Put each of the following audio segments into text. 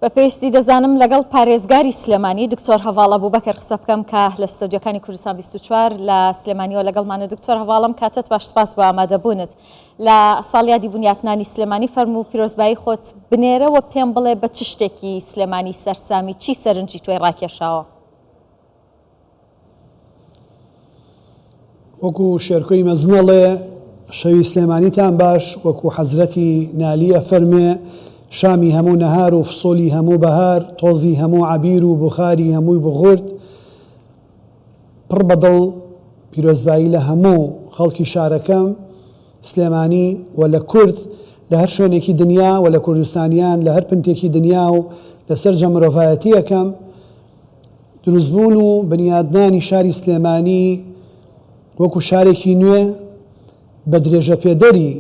بە پێویستی دەزانم لەگەڵ پارێزگاری سلێمانی دکتۆر هەڤاڵ ئەبوبەکر قسە بکەم کە لە ستۆدیۆکانی کوردستان 24 لە سلێمانیەوە لەگەڵمانە. دکتۆر هەڤاڵم کاتت باش سپاس بۆ ئامادەبوونت لە ساڵیادی بنیاتنانی سلێمانی. فەرموو پیرۆزبایی خۆت بنێرەوە پێم بڵێ بە چ شتێکی سلێمانی سەرسامی، چی سەرنجی تۆی ڕاکێشاوە؟ وەکو شێرکۆی مەزن ئەڵێ شەوی سلێمانیتان باش، وەکو حەزرەتی نالی ئەفەرموێ شامی هەموو نەهار و فسولی هەموو بەهار، تۆزی هەموو عەبیر و بوخاری هەمووی بغورد، پڕ بە دڵ پیرۆزبایی لە هەموو خەڵکی شارەکەم سلێمانی و لە کورد لە هەر شوێنێکی دنیا و لە کوردستانیان لە هەر پنتێکی دنیا و لە سەرجەم مرۆڤایەتی ئەکەم. دروستبوون و بنیادنانی شاری سلێمانی وەکو شارێکی نوێ بە درێژەپێدەری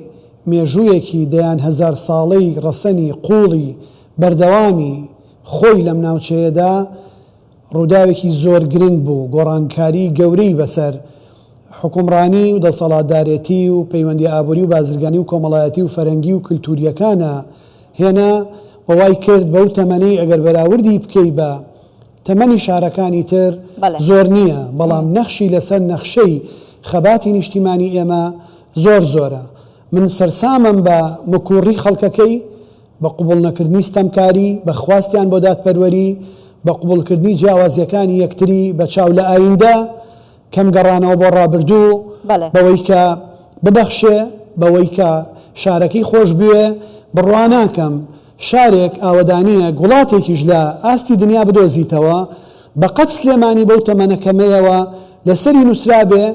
مێژوویەکی دەیان هەزار ساڵەی ڕەسەنی قووڵی بەردەوامی خۆی لەم ناوچەیەدا ڕووداوێکی زۆر گرنگ بوو، گۆڕانکاری گەورەی بەسەر حوکمڕانی و دەسەڵاتدارێتی و پەیوەندیە ئابووری و بازرگانی و کۆمەڵایەتی و فەرەنگی و کلتورییەکانا هێنا و وای کرد بەو تەمەنەی ئەگەر بەراوردی بکەی بە تەمەنی شارەکانی تر بەڵێ. زۆر نییە بەڵام نەخشی لەسەر نەخشەی خەباتی نیشتیمانی ئێمە زۆر زۆرە. من سەرسامم بە مکوڕی خەڵکەکەی، بە قبوڵنەکردنی ستەمکاری، بە خواستیان بۆ دادپەروەری، بە قبوڵکردنی جیاوازییەکانی یەکتری، بە چاو لە ئایندە، کەم گەڕانەوە بۆ ڕابردوو، بەڵێ. بەوەی کە ببەخشێ، بەوەی کە شارەکەی خۆش بوێ، بڕوا ناکەم شارێک، ئاوەدانییەک، وڵاتێکیش لە ئاستی دنیا بدۆزیتەوە، بە قەد سلێمانی بەو تەمەنە کەمەیەوە لەسەری نووسرابێ،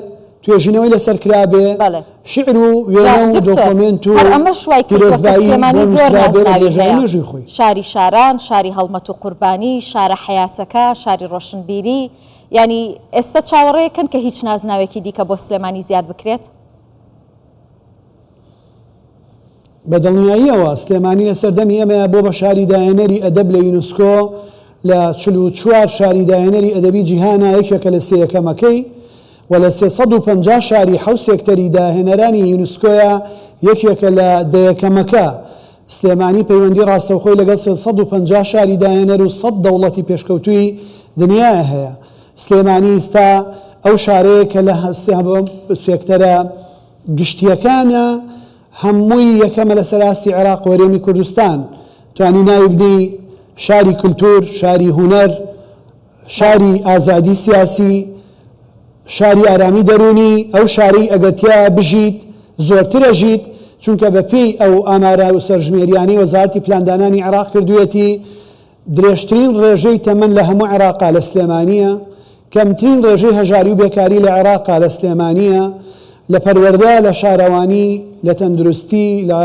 توێژینەوەی لەسەر کرابێ، بەڵێ. شیعر و جا وێنە و دکتۆر دۆکۆمێنت و هەر ئەمەش وای کردووە کە پیرۆزبایی بۆ سلێمانی زۆر نووسرابێ بە نازناوی درێژایی هەیە، مێژووی خۆی. شاری شاران، شاری هەڵمەت و قوربانی، شارە حەیاتەکە، شاری ڕۆشنبیری، یانی ئێستا چاوەڕێکن کە هیچ نازناوێکی دیکە بۆ سلێمانی زیاد بکرێت؟ بە دڵنیاییەوە سلێمانی لە سەردەمی ئێمەیا بۆ بە شاری داهێنەری ئەدەب لە یونسکۆ، لە 44 شاری داهێنەری ئەدەبی جیهانا یەکێکە لە سێ یەکەمەکەی و لە 350 شاری حەوت سێکتەری داهێنەرانی یونسکۆیا یەکێکە لە دە یەکەمەکە. سلێمانی پەیوەندی ڕاستەوخۆی لەگەڵ 350 شاری داهێنەر و 100 دەوڵەتی پێشکەوتووی دنیایا هەیە. سلێمانی ئیستا ئەو شارەیە کە لە سێکتەرە گشتییەکانە هەمووی یەکەمە لەسەر ئاستی عێراق و هەرێمی کوردستان. توانی ناوی بنێی شاری کلتور، شاری هونەر، شاری ئازادی سیاسی، شاری ئارامی دەروونی، ئەو شارەی ئەگەر تیایا بژیت زۆرتر ئەژیت، چونکە بەپێی ئەو ئامارە و سەرژمێریانەی وەزارەتی پلاندانانی عێراق کردوویەتی، درێژترین ڕێژەی تەمەن لە هەموو عێراقا لە سلێمانییە، کەمترین ڕێژەی هەژاری و بێکاری لە عێراقا لە سلێمانییە، لە پەروەردە، لە شارەوانی، لە تەندروستی، لە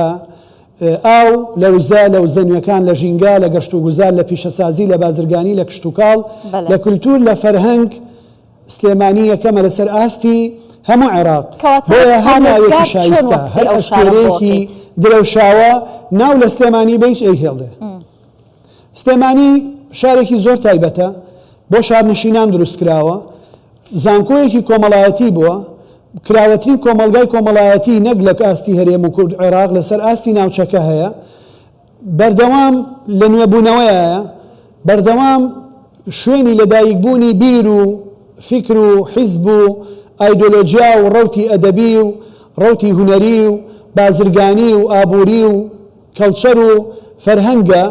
ئاو، لە وزە، لە وزە نوێکان، لە ژینگە، لە گەشتوگوزار، لە پیشەسازی، لە بازرگانی، لە کشتوکاڵ، بەڵێ. لە کولتوور، لە فەرهەنگ، سلێمانی یەکەمە لەسەر ئاستی هەموو عێراق، کەواتە وەک بۆیە هەر ناوێکی پارێزگار چۆن شایستە، وەسفی هەر ئەو شارەم بۆ ئەستێرەیەکی ئەکەیت؟ درەوشاوە ناو لە سلێمانی بەیت ئەیهێڵێ. سلێمانی شارێکی زۆر تایبەتە، بۆ شارنشینان دروستکراوە، زانکۆیەکی کۆمەڵایەتی بووە، کراوەترین کۆمەڵگای کۆمەڵایەتی نەک لە ئاستی هەرێم و کورد عێراق لەسەر ئاستی ناوچەکە هەیە، بەردەوام لە نوێبوونەوەیە، بەردەوام شوێنی لەدایکبوونی بیر و فیکر و حیزب و ئایدۆلۆجیا و ڕەوتی ئەدەبی و ڕەوتی هونەری و بازرگانی و ئابووری و کەڵچەر و فەرهەنگە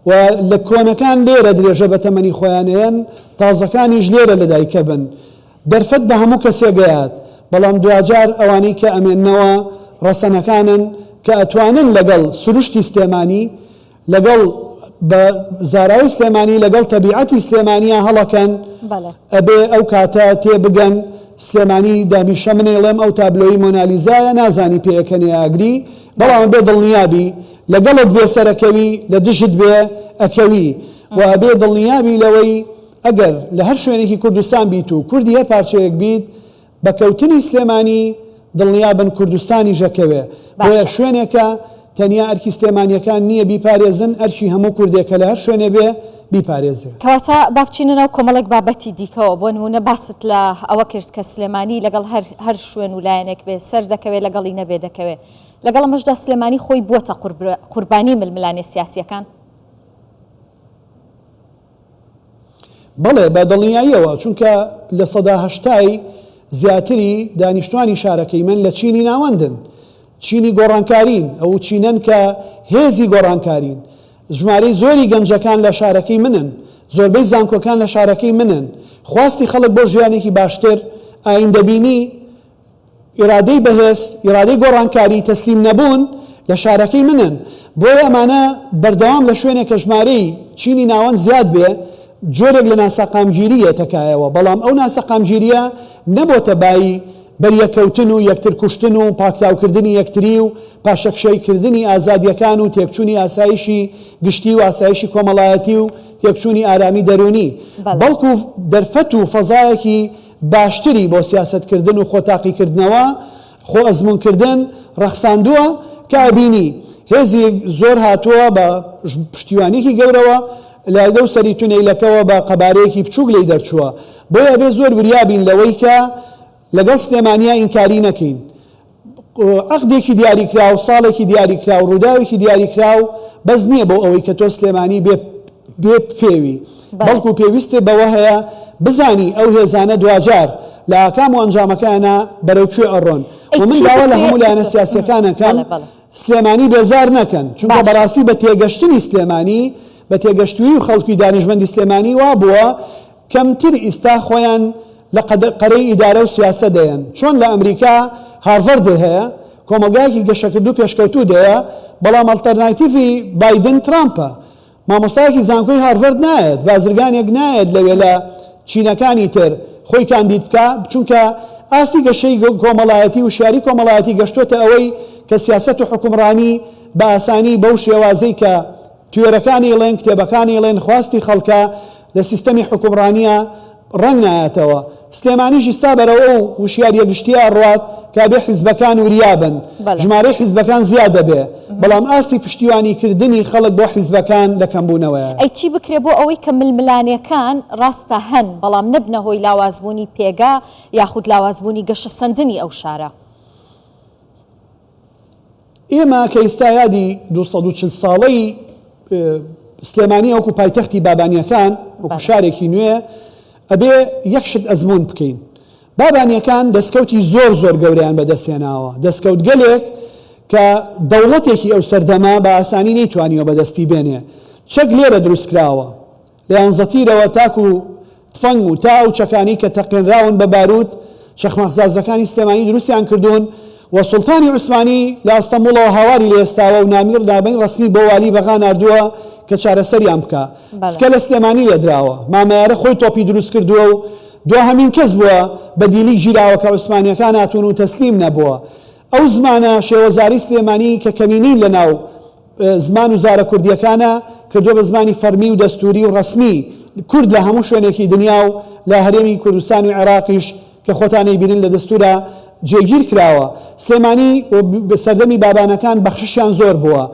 و لە کۆنەکان لێرە درێژە بە تەمەنی خۆیان ئەیەن، تازەکانیش لێرە لەدایکەبن. دەرفەت بە هەموو کەسێک ئەیات، بەڵام دواجار ئەوانەی کە ئەمێننەوە ڕەسەنەکانن کە ئەتوانن لەگەڵ سروشتی سلێمانی، لەگەڵ بە زاراوەی سلێمانی لەگەڵ تەبیعەتی سلێمانیا هەڵەکەن، بەڵێ. ئەبێ ئەو کاتە تێ بگەن سلێمانی دامیشە من ئەیڵێم ئەو تابلۆی مۆنالیزایە نازانی پێ ئەکەنێ ئاگری بەڵام ئەبێ دڵنیا بی لەگەڵت بێ سەرەکەوی لە دژت بێ ئەکەوی و ئەبێ دڵنیا بی لەوەی ئەگەر لە هەر شوێنێکی کوردستان بیت و کوردی هەر پارچەیەک بیت بە کەوتنی سلێمانی دڵنیابن کوردستانیش ئەکەوێ. بۆیە باشە. شوێنێکە تەنیا ئەرکی سلێمانییەکان نییە بیپارێزن، ئەرکی هەموو کوردێکە لە هەر شوێنێ بێ بیپارێزێ. کەواتە با بچینە ناو کۆمەڵێک بابەتی دیکەوە، بۆ نموونە باست لە ئەوە کرد کە سلێمانی لەگەڵ هەر هەر شوێن و لایەنێک بێ سەر دەکەوێ لەگەڵی نەبێ دەکەوێ. لەگەڵ ئەمەشدا سلێمانی خۆی بووەتە قوربانی ململانێ سیاسییەکان. بەڵێ بە دڵنیاییەوە، چونکە 80% ی زیاتری دانیشتوانی شارەکەی من لە چینی ناوەندن، چینی گۆڕانکارین، ئەو چینەن کە هێزی گۆڕانکارین. ژمارەی زۆری گەنجەکان لە شارەکەی منن، زۆربەی زانکۆکان لە شارەکەی منن، خواستی خەڵک بۆ ژیانێکی باشتر، ئایندەبینی، ئیرادەی بەهێز، ئیرادەی گۆڕانکاری، تەسلیم نەبوون لە شارەکەی منن. بۆیە ئەمانە بەردەوام لە شوێنێک کە ژمارەی چینی ناوەند زیاد بێ، جۆرێک لە ناسەقامگیری یەتە کایەوە، بەڵام ئەو ناسەقامگیرییە نەبۆتە بایی بەریەککەوتن و یەکتر کوشتن و پاکتاوکردنی یەکتری و پاشەکشەی کردنی ئازادییەکان و تێکچوونی ئاسایشی گشتی و ئاسایشی کۆمەڵایەتی و تێکچوونی ئارامی دەروونی، بەڵکو دەرفەت و فەزایەکی باشتری بۆ سیاسەتکردن و خۆتاقیکردنەوە، خۆ ئەزموونکردن، ڕەخساندووە، کە ئەبینی هێزی زۆر هاتووە بە پشتیوانیەکی گەورەوە لە لەو سەری تونێلەکەوە بە قەبارەیەکی بچووک لێی دەرچووە. بۆیە ئەبێ زۆر وریا بین لەوەی کە لەگەڵ سلێمانیا ئینکاری نەکەین. عەقدێکی دیاریکراو، ساڵێکی دیاریکراو، ڕووداوێکی دیاریکراو بەس نییە بۆ ئەوەی کە تۆ سلێمانی بێ بێ پێوی، بەڵکو پێویستت بەوە هەیە بزانی ئەو هێزانە دواجار لە ئاکام و ئەنجامەکەیانا بەرەو کوێ ئەڕۆن و من داوا لە هەموو لایەنە سیاسییەکان ئەکەم سلێمانی بێزار نەکەن، چونکە بەڕاستی بە تێگەشتنی سلێمانی، بە تێگەشتوویی و خەڵکی دانیشمەندی سلێمانی وابووە کەمتر ئیستا خۆیان لە قەرەی ئیدارە و سیاسەت دەیەن. چۆن لە ئەمریکا هارڤەرد هەیە، کۆمەڵگایەکی گەشەکردو پێشکەوتوو دەیە، بەڵام ئەڵتەرنایتیڤی بایدن ترامپە. مامۆستایەکی زانکۆی هارڤەرد نایەت، بازرگانێک نایەت لەوێ لە چینەکانی تر خۆی کاندید بکا، چونکە ئاستی گەشەی کۆمەڵایەتی وشیاری کۆمەڵایەتی گەشتۆتە ئەوەی کە سیاسەت و حوکمڕانی بە ئاسانی بەو شێوازەی کە تیۆرەکان ئەیڵێن، کتێبەکان ئەیڵێن، خواستی خەڵکە لە سیستەمی حوکمڕانییە ڕەنگ نایەتەوە. سلێمانیش ئیستا بەرەو ئەو وشیارییە گشتییە ئەڕوات کە ئەبێ حیزبەکان وریا بن. ژمارەی حیزبەکان زیاد ئەبێ، بەڵام ئاستی پشتیوانی کردنی خەڵک بۆ حیزبەکان لە کەمبوونەوەیە. ئەی چی بکرێ بۆ ئەوەی کە ململانێکان ڕاستە هەن، بەڵام نەبنە هۆی لاوازبوونی پێگە یاخود لاوازبوونی گەشەسەندنی ئەو شارە؟ ئێمە کە ئیستا یادی 240 ساڵەی سلێمانی وەکو پایتەختی بابانیەکان وەکو شارێکی نوێ ئەبێ یەک شت ئەزموون بکەین. بابانیەکان دەستکەوتی زۆر زۆر گەورەیان بەدەستهێناوە، دەستکەوتگەلێک کە دەوڵەتێکی ئەو سەردەمە بە ئاسانی نەیتوانیوە بەدەستی بێنێ. چەک لێرە دروستکراوە. لە یانزەتیرەوە تاکو تفەنگ و تا ئەو چەکانەی کە تەقێنراون بە باروت، چەخماخسازەکانی سلێمانی دروستیان کردوون و سوڵتانی عوسمانی لە ئەستەموڵەوە هاواری لێ هەستاوە و نامیڕ نامەی ڕەسمی بۆ والی بەغا ناردووە کە چارەسەریان بکا. سکە لە سلێمانی لێدراوە. مامەیارە خۆی تۆپی دروست کردووە و دواهەمین کەس بووە بە دیلی گیراوە کە عوسمانییەکان هاتوون و تەسلیم نەبووە. ئەو زمانە شێوەزاری سلێمانی کە کەمینەین لە ناو زمان و زارە کوردییەکانە کردووە بە زمانی فەرمی و دەستووری و ڕەسمی کورد لە هەموو شوێنێکی دنیا و لە هەرێمی کوردستان و عێراقیش کە خۆتان ئەیبینن لە دەستوورا جێگیر کراوە. سلێمانی و سەردەمی بابانەکان بەخششیان زۆر بووە.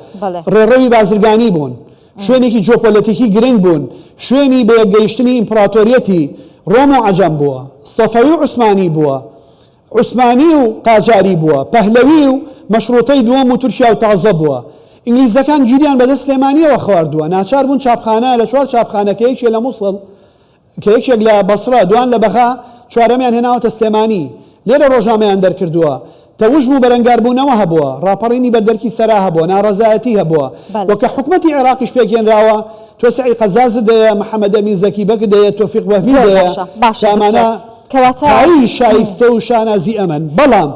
ڕێڕەوی بازرگانی بوون. شوێنێکی جیۆپۆلەتیکی گرنگ بوون. شوێنی بەیەکگەیشتنی ئیمپڕاتۆریەتی ڕۆم و عەجەم بووە. سەفەوی و عوسمانی بووە. عوسمانی و قاجاری بووە، پەهلەوی و مەشڕوتەی دووەم و تورکیا و تازە بووە. ئینگلیزەکان گیریان بەدەست سلێمانییەوە خواردووە، ناچار بوون چاپخانە لە چوار چاپخانە کە یەکێ لە موسڵ، کە یەکێک لە بەسرە، دوان لە بەغا، چوارەمیان هێناوەتە سلێمانی. لێرە ڕۆژنامەیان دەرکردووە. تەوژم و بەرەنگاربوونەوە هەبووە، ڕاپەڕینی بەردەرکی سەرا هەبووە، ناڕەزایەتی هەبووە و کە حکومەتی عێراقیش پێکهێنراوە، تۆ سەعی قەزازت هەیە، محەمەدئەمین زەکی بەگت هەیە، تۆفیق وەهبیت زۆر هەیە، باشە باشە کە دکتۆر ئەمانە کەواتە پایەی شایستە و شانازی ئەمەن. بەڵام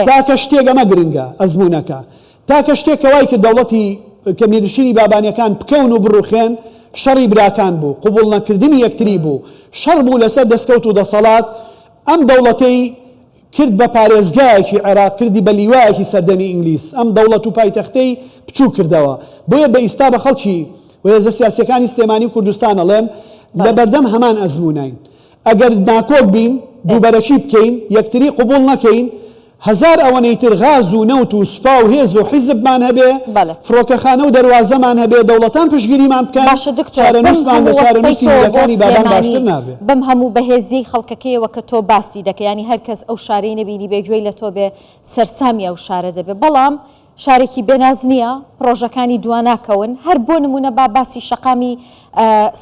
تاکە شتێک ئەمە گرنگە، ئەزموونەکە. تاکە شتێک کە وای کرد دەوڵەتی کە میرنشینی بابانیەکان بکەون و بڕوخێن، شەڕی براکان بوو، قبوڵنەکردنی یەکتری بوو، شەڕ بوو لەسەر دەستکەوت و دەسەڵات، ئەم دەوڵەتەی کرد بە پارێزگایەکی عێراق، کردی بە لیوایەکی سەردەمی ئینگلیز، ئەم دەوڵەت و پایتەختەی بچووک کردەوە. بۆیە بە ئیستا بە خەڵکی و هێزە سیاسییەکانی سلێمانی و کوردستان ئەڵێم، لە بەردەم هەمان ئەزمووناین. ئەگەر ناکۆک بین، دووبەرەکی بکەین، یەکتری قبووڵ نەکەین، هەزار ئەوەنەی تر غاز و نەوت و سوپا و هێز و حیزبمان هەبێ، فڕۆکەخانە و دەروازەمان هەبێ، دەوڵەتان پشتگیریمان بکەن، باشە دکتۆر بەم چارەنووسمان لە هەموو وەسفەی چارەنووسی تۆ بۆ میرەکانی بابان سلێمانی، باشتر نابێ. بەم هەموو بەهێزیەی خەڵکەکەیەوە کە تۆ باسی دەکەی، یانی هەر کەس ئەو شارەی نەبینیبێ گوێی لە تۆ بێ سەرسامی ئەو شارە دەبێ، بەڵام شارێکی بێناز نییە، پڕۆژەکانی دواناکەون، هەر بۆ نموونە با باسی شەقامی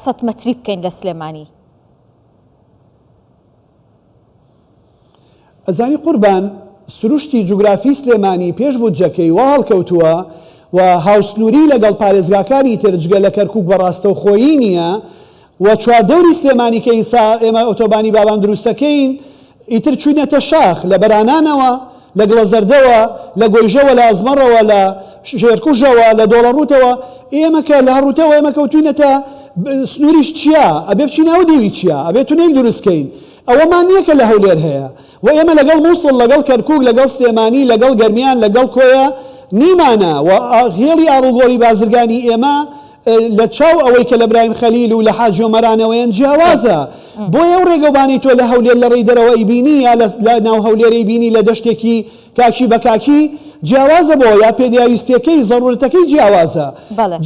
سەت مەتری بکەین لە سلێمانی. ئەزانی قوربان سروشتی جوگرافی سلێمانی پێش بودجەکەی وا هەڵکەوتووە و هاوسنووری لەگەڵ پارێزگاکانی تر جگە لە کەرکوک بە ڕاستەوخۆیی نییە و چواردەوری سلێمانی کە ئیسا ئێمە ئۆتۆبانی بابان دروستەکەین ئیتر چوینەتە شاخ لە بەرانانەوە لە گڵەزەردەوە لە گۆیژەوە لە ئەزمەڕەوە لە شێرکوژەوە لە دۆڵەڕووتەوە ئێمە کە لە هەڕووتەوە ئێمە کەوتوینەتە سنووریش چیا ئەبێ بچینە ئەو دیوی چیا ئەبێ تونێل دروست کەین ئەوەمان نییە کە لە هەولێر هەیە و ئێمە لەگەڵ موسڵ، لەگەڵ کەرکوک، لەگەڵ سلێمانی، لەگەڵ گەرمیان، لەگەڵ کۆیە نیمانە و هێڵی ئاڵوگۆڕی بازرگانی ئێمە لە چاو ئەوەی کە لە برایم خەلیل و لە حاجی ئۆمەرانەوەیەن جیاوازە. بۆیە ئەو ڕێگەوبانەی تۆ لە هەولێر لە ڕێی دەرەوە ئەیبینی یا لە ناو هەولێر ئەیبینی لە دەشتێکی کاکی بە کاکی جیاوازە بۆ یا پێداویستیەکەی زەرورەتەکەی جیاوازە.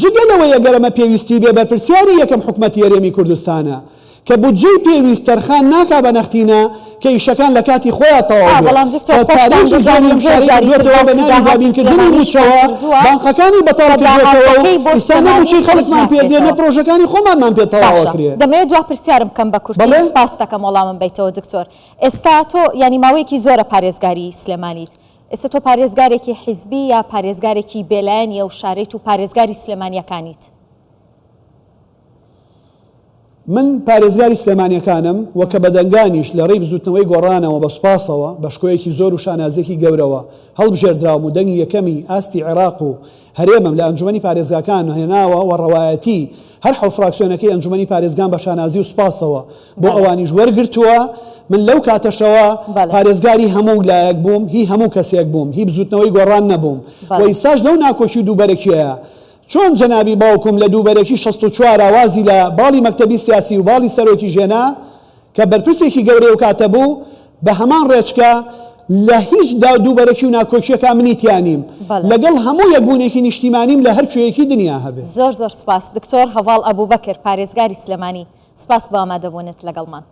جگە لەوەی ئەگەر ئەمە پێویستی بێ بەرپرسیاری یەکەم حکومەتی هەرێمی کوردستانە. کە بودجەی پێویست تەرخان ناکا بە نەختینە کە ئیشەکان لە کاتی خۆیا تەواو ئا بێ بەڵام دکتۆر کە خۆشتان پارەیەکی زۆری دەزانن ئەم زۆر شارەی جاری تر کردووەتەوە بە باسی ناوی داهاتی دابینکردنی سلێمانیشتان مووچەوە کردووە بانقەکانی کە بەتاڵ کردووەتەوە و داهاتەکەی بۆ ئیستا نە سلێمانی مووچەی خرج خەڵکمان پێ دێ نە ناکرێتەوە. پرۆژەکانی خۆمانمان پێ تەواو باشە ئەکرێ. دەمەوێت دوا پرسیارم بکەم بە کورتی بەڵێ. سپاست دەکەم وەڵامم بەیتەوە دکتۆر ئێستا تۆ یانی ماوەیەکی زۆرە پارێزگاری سلێمانیت ئێستا تۆ پارێزگارێکی حیزبی یا پارێزگارێکی بێلایەنی ئەو شارەیت و پارێزگاری سلێمانیەکانیت؟ من پارێزگاری سلێمانیەکانم و کە بە دەنگانیش لە ڕێی بزوتنەوەی گۆڕانەوە بە سوپاسەوە بە شکۆیەکی زۆر و شانازیەکی گەورەوە هەڵبژێردراوم و دەنگی یەکەمی ئاستی عێراق و هەرێمم لە ئەنجومەنی پارێزگاکان هێناوە و ڕەوایەتی هەر حەوت فراکسیۆنەکەی ئەنجومەنی پارێزگام بە شانازی و سوپاسەوە بۆ ئەوانیش وەرگرتووە من لەو کاتەشەوە پارێزگاری هەموو لایەک بووم هی هەموو کەسێک بووم هی بزوتنەوەی گۆڕان نەبووم و ئیستاش لەو ناکۆکی و دووبەرەکیەیە چۆن جەنابی باوکم لە دووبەرەکی 64 ا وازی لە باڵی مەکتەبی سیاسی و باڵی سەرۆکیش هێنا کە بەرپرسێکی گەورەی ئەو کاتە بوو، بە هەمان ڕێچکە لە هیچ دووبەرەکی و ناکۆکییەکا منی تیا نیم، لەگەڵ هەموو یەکبوونێکی نیشتیمانیم لە هەر کوێیەکی دنیا هەبێ. زۆر زۆر سوپاس دکتۆر هەڤاڵ ئەبوبەکر پارێزگاری سلێمانی سپاس بۆ ئامادەبوونت لەگەڵمان.